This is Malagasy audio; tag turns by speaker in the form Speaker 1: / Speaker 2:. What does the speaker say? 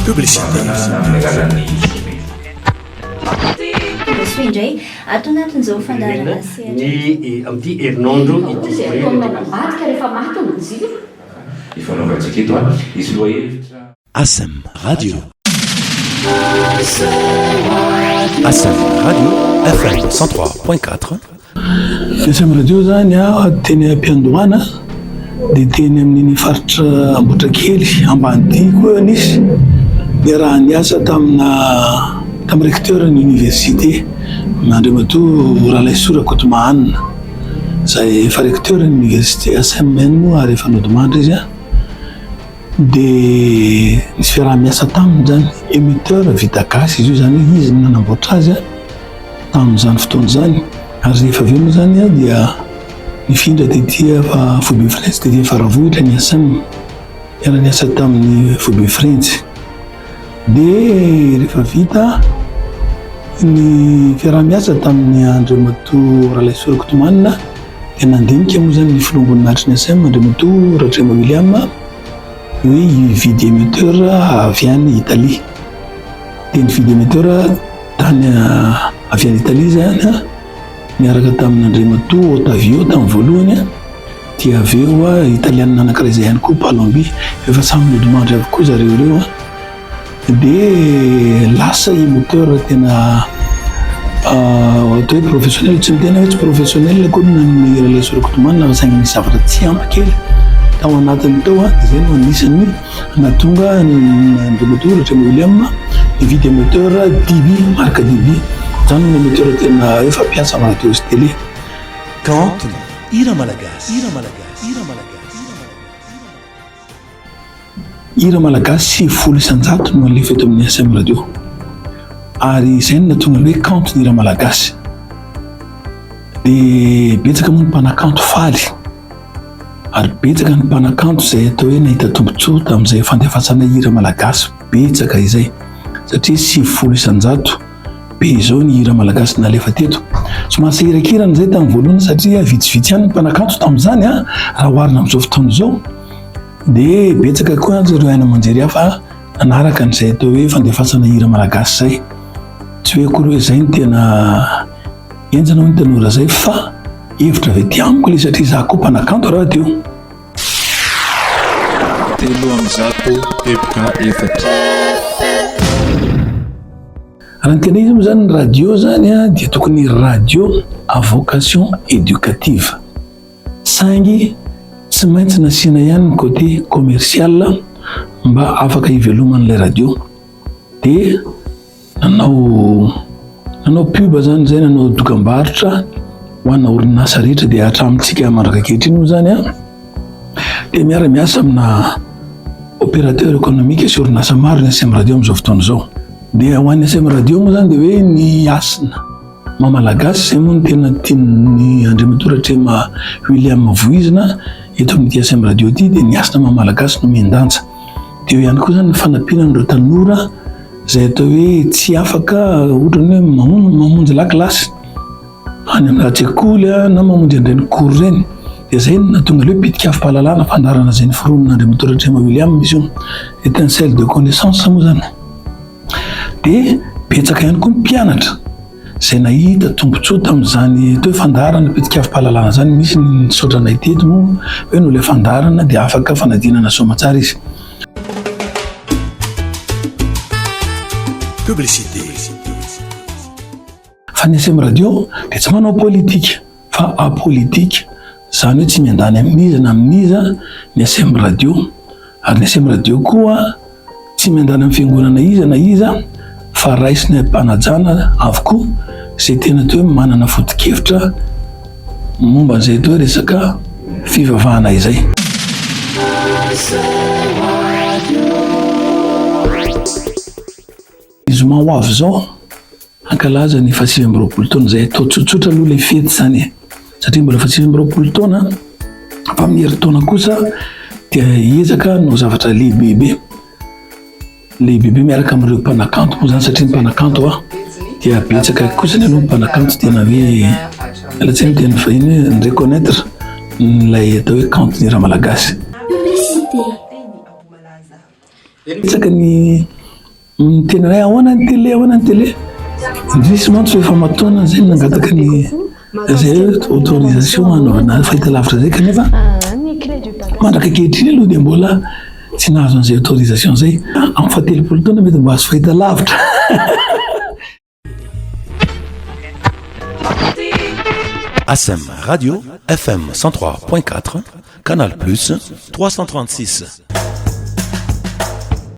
Speaker 1: Publicité.
Speaker 2: Amin'ny alalan'ny
Speaker 3: Tongasoa indray ato anatin'izao fandaharana sehatra.
Speaker 4: Ny amin'ity herinandro ity.
Speaker 5: Izay ataon'ny manambadika rehefa maty ny jiro.
Speaker 2: Ifanaovantsika eto an, hisy lohahevitra.
Speaker 1: Asm Radio. Asm Radio FM 103.4.
Speaker 6: Ny SM Radio zany teny am-piandohana dia teny amin'iny faritra Ambohitrakely Ambanidia koa nisy niaraha-niasa tamina tamin'ny recteur ny université Andriamatoa Ralaisoa Rakotomahanina izay efa recteur ny université SMN moa ary efa nodimandry izy dia nisy fiaraha-miasa taminy zany émetteur vita gasy izy io zany hoe izy no nanamboatra azy tamin'izany fotoana izany ary rehefa avy eo moa zany dia nifindra tety foibe Frentsa tety Faravohitra ny SM niara-niasa tamin'ny foibe Frentsa dia rehefa vita ny fiaraha-miasa tamin'ny Andriamatoa Ralaisoa Rakotomanina dia nandinika moa zany ny filoham-boninahitry ny SM Andriamatoa Ratrema William hoe hividy émetteur avy any Italie dia nividy émetteur tany avy any Italie zany niaraka tamin'Andriamatoa Ottavio tamin'ny voalohany dia avy eo italianina anankiray izay ihany koa Palombi efa samy nodimandry avokoa zareo ireo dia lasa émetteur tena atao hoe professionnel tsy miteny hoe tsy professionnel akory na ny Ralaisoa Rakotomanina fa saingy nisy zavatra tsy ampy kely tao anatiny tao dia izay no anisan'ny nahatonga Andriamatoa Ratrema William nividy émetteur DB marque DB izany no émetteur tena hoe fampiasa amin'ny radio sy télé.
Speaker 1: Kanto, hira malagasy, hira malagasy, hira malagasy.
Speaker 6: Hira malagasy 90% no alefa eto amin'ny SM Radio. Ary izay no nahatonga ny hoe kanto ny hira malagasy. Dia betsaka moa ny mpanakanto faly. Ary betsaka ny mpanakanto izay atao hoe nahita tombontsoa tamin'izay fandefasana hira malagasy betsaka izay. Satria 90% be izao ny hira malagasy nalefa teto. Somary sahirakirana izay tamin'ny voalohany satria vitsivitsy ihany ny mpanakanto tamin'izany raha oharina amin'izao fotoana izao. Dia betsaka koa ireo haino aman-jery hafa nanaraka an'izay atao hoe fandefasana hira malagasy izay. Tsy hoe akory hoe izay no tena henjana hoy ny tanora izay fa hevitra avy aty amiko ilay satria izaho koa mpanakanto rahateo.
Speaker 7: 3 teboka 4.
Speaker 6: Raha ny tena izy moa zany ny radio zany dia tokony radio à vocation éducative. Saingy tsy maintsy nasiana ihany ny côté commercial mba afaka hiveloman'ilay radio. Dia nanao nanao pub zany izay, nanao dokam-barotra ho ana orinasa rehetra dia hatramintsika mandraka ankehitriny moa zany an, dia miara-miasa amina opérateur économique sy orinasa maro ny SM Radio amin'izao fotoana izao. Dia ho an'ny SM Radio moa zany dia hoe ny hasina maha malagasy izay moa no tena tian'ny Andriamatoa Ratrema William voizina eto amin'ity SM Radio ity dia ny hasina maha malagasy no mihen-danja. Dia eo ihany koa zany ny fanampiana an'ireo tanora izay atao hoe tsy afaka ohatrany hoe mamonjy lakilasy any amin'ny sekoly na mamonjy an'ireny cours ireny. Dia izay no nahatonga ilay hoe pitik'afom-pahalalana fandaharana izay noforonon'Andriamatoa Ratrema William izy io. Étincelle de connaissance moa zany. Dia betsaka ihany koa ny mpianatra izay nahita tombontsoa tamin'izany atao hoe fandaharana pitik'afom-pahalalana izany. Misy ny nisaotra anay teto moa hoe noho ilay fandaharana dia afaka fanadinana soamantsara izy.
Speaker 1: Publicité.
Speaker 6: Fa ny SM Radio dia tsy manao politika fa apolitique, izany hoe tsy miandany amin'iza na amin'iza ny SM Radio. Ary ny SM Radio koa tsy miandany amin'ny fiangonana iza na iza fa raisiny am-panajana avokoa izay tena atao hoe manana foto-kevitra momba an'izay atao hoe resaka fivavahana izay. Ny zoma ho avy izao, hankalaza ny faha 29 taona izay. Atao tsotsotra aloha ilay fety izany e, satria mbola faha 29 taona, fa amin'ny herintaona kosa dia hiezaka hanao zavatra lehibebe. Lehibebe miaraka amin'ireo mpanakanto moa izany satria ny mpanakanto a dia betsaka kosa ny aloha ny mpanakanto tena hoe miala tsiny teny vahiny hoe ny reconnaître ilay atao hoe kanto ny hira malagasy.
Speaker 3: Publicité.
Speaker 6: Betsaka ny. Miteny hoe ahoana ny télé, ahoana ny télé. Indrisy mantsy fa efa aman-taonany izay no nangataka ny izay hoe autorisation hanaovana fahitalavitra izay kanefa mandraka ankehitriny aloha dia mbola tsy nahazo an'izay autorisation izay. Amin'ny fahatelopolo taona mety mba hahazo fahitalavitra.
Speaker 1: ACEM Radio, FM 103.4, Canal Plus 336.